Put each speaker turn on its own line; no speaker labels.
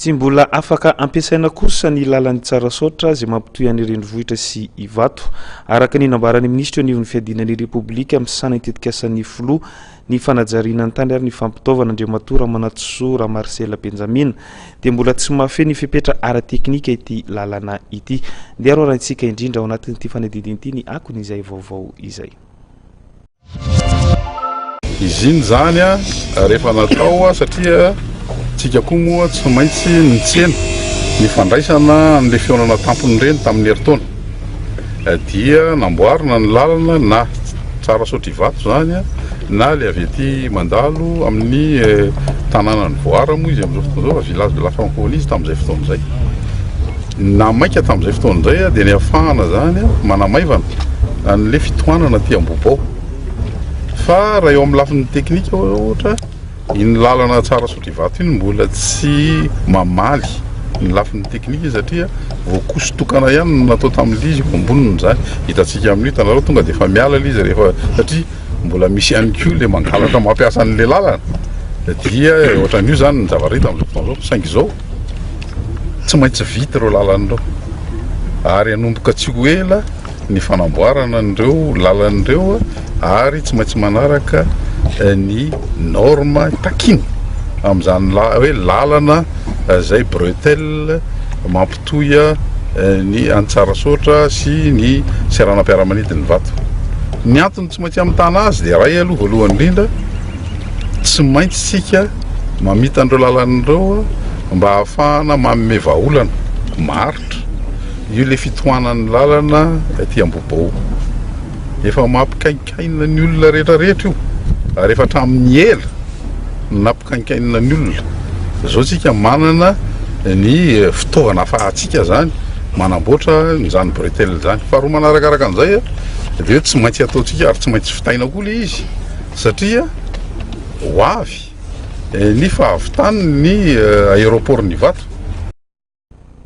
Tsy mbola afaka ampiasaina kosa ny lalan'i Tsarasaotra izay mampitohy an'i Renivohitra sy Ivato. Araka ny nambaran'ny minisitra eo anivon'ny fiadiana ny Repoblika misahana ny tetikasan'ny filoha, ny fanajariana ny tany ary ny fampitaovana, Andriamatoa Ramanantsoa Ramarcel Benjamina, dia mbola tsy mahafehy ny fepetra ara-teknika ity lalana ity. Ndeha roarahintsika indrindra ao anatin'ity fanadihadiana ity ny akon'izay vaovao izay.
Izy iny izany rehefa natao satria tsika koa moa tsy maintsy nitsena ny fandraisana an'ilay fihaonana tampony ireny tamin'ny herintaona dia namboarina ny lalana na Tsarasaotra Ivato izany na ilay avy aty mandalo amin'ny tanànan'i Voara moa izy amin'izao fotoana izao fa village de la francophonie izy tamin'izay fotoana izay. Na maika tamin'izay fotoana izay dia ny hafahana izany manamaivana an'ilay fitohanana aty Ambohibao. Fa raha eo amin'ny lafiny teknika ohatra, iny lalana Tsarasaotra Ivato iny mbola tsy mamaly ny lafiny teknika izy satria voakoso tokana ihany no natao tamin'ilay izy eo amboniny izany. Hitantsika amin'io, hitanareo tonga dia efa miala ilay izy rehefa satria mbola misy ihany koa ilay mangalatra mampiasa an'ilay lalana dia ohatran'io izany ny zavatra hita amin'izao fotoana izao. Saingy izao Tsy maintsy vita ireo lalana ireo ary hanomboka tsy ho ela ny fanamboarana an'ireo lalana ireo ary tsy maintsy manaraka ny norme takiana amin'izany hoe lalana izay bretelle mampitohy ny an'i Tsarasaotra sy ny seranam-piaramanidin'Ivato. Ny antony tsy maintsy hamitana azy dia iray aloha voalohany indrindra, Tsy maintsy isika mamita an'ireo lalana ireo mba hahafahana manome vahaolana maharitra. Io ilay fitohanan'ny lalana aty Ambohibao. Efa mampikainkaina ny olona rehetra rehetra io ary efa hatramin'ny ela no nampikainkainina ny olona. Izao isika manana ny fitaovana ahafahantsika izany manamboatra an'izany bretelle izany. Faharoa manarakaraka an'izay dia hoe tsy maintsy ataontsika ary tsy maintsy vitaina koa ilay izy. Satria ho avy ny fahavitan'ny aéroport-n'Ivato.